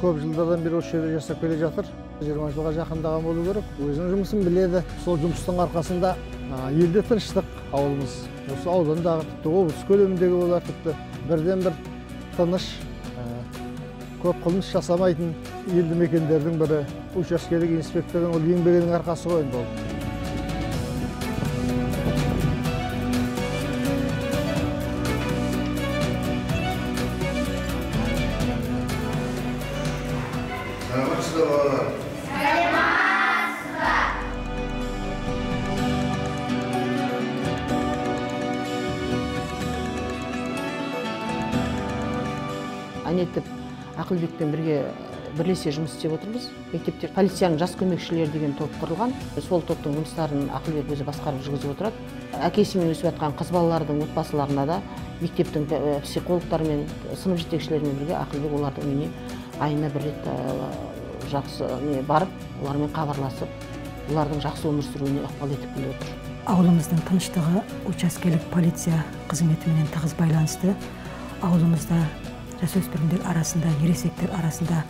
Көп жылдардан бері осы жерде жасап келе жатыр. 20 жылға жақындаған болу керек. Өзінің жұмысын біледі. Сол жұмыстың арқасында елде тыныштық, ауылымыз. Осы аудандағы, тіпті облыс көлеміндегі болар, тіпті бірден бір тыныш, көп қылмыс жасамайтын елді мекендердің бірі. Учаскелік инспектордың ол еңбегінің арқасы ғой енді ол. Әнетіп Ақылбекпен бірге бірлесе жұмыс істеп отырмыз. Мектепте полицияның жас көмекшілері деген топ құрылған. Сол топтың жұмыстарын Ақылбек өзі басқарып жүргізіп отырады. Әкесімен өсіп жатқан қыз балалардың отбасыларына да мектептің психологтарымен, сынып жетекшілерімен бірге Ақылбек олардың үйіне айына бір рет жақсы барып, олармен хабарласып, олардың жақсы өмір сүруіне ықпал етіп келе отыр. Ауылымыздың тыныштығы учаскелік полиция қызметіменен тығыз байланысты. Ауылымызда жасөспірімдер арасында, ересектер арасында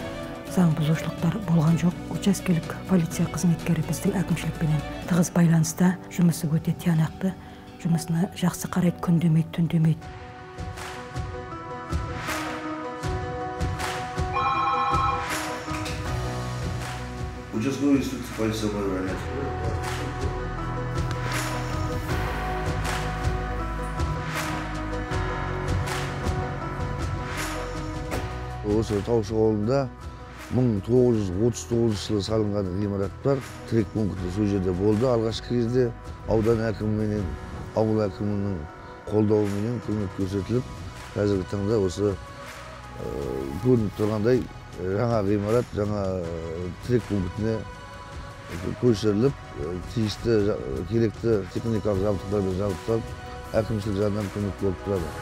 заң бұзушылықтар болған жоқ. Учаскелік полиция қызметкері біздің әкімшілікпенен тығыз байланыста, жұмысы өте тиянақты, жұмысына жақсы қарайды, күн демейді, түн демейді. Участковый инспектор полиции майор. Осы Таушық ауылында 1939 жылы салынған ғимарат бар. Тірек пункті сол жерде болды. Алғашқы кезде аудан әкіміменен, ауыл әкімінің қолдауыменен көмек көрсетіліп, қазіргі таңда осы көрініп тұрғандай жаңа ғимарат, жаңа тірек пунктіне көшіріліп, тиісті керекті техникалық жабдықтармен жабдықталып, әкімшілік жағынан көмек болып тұрады.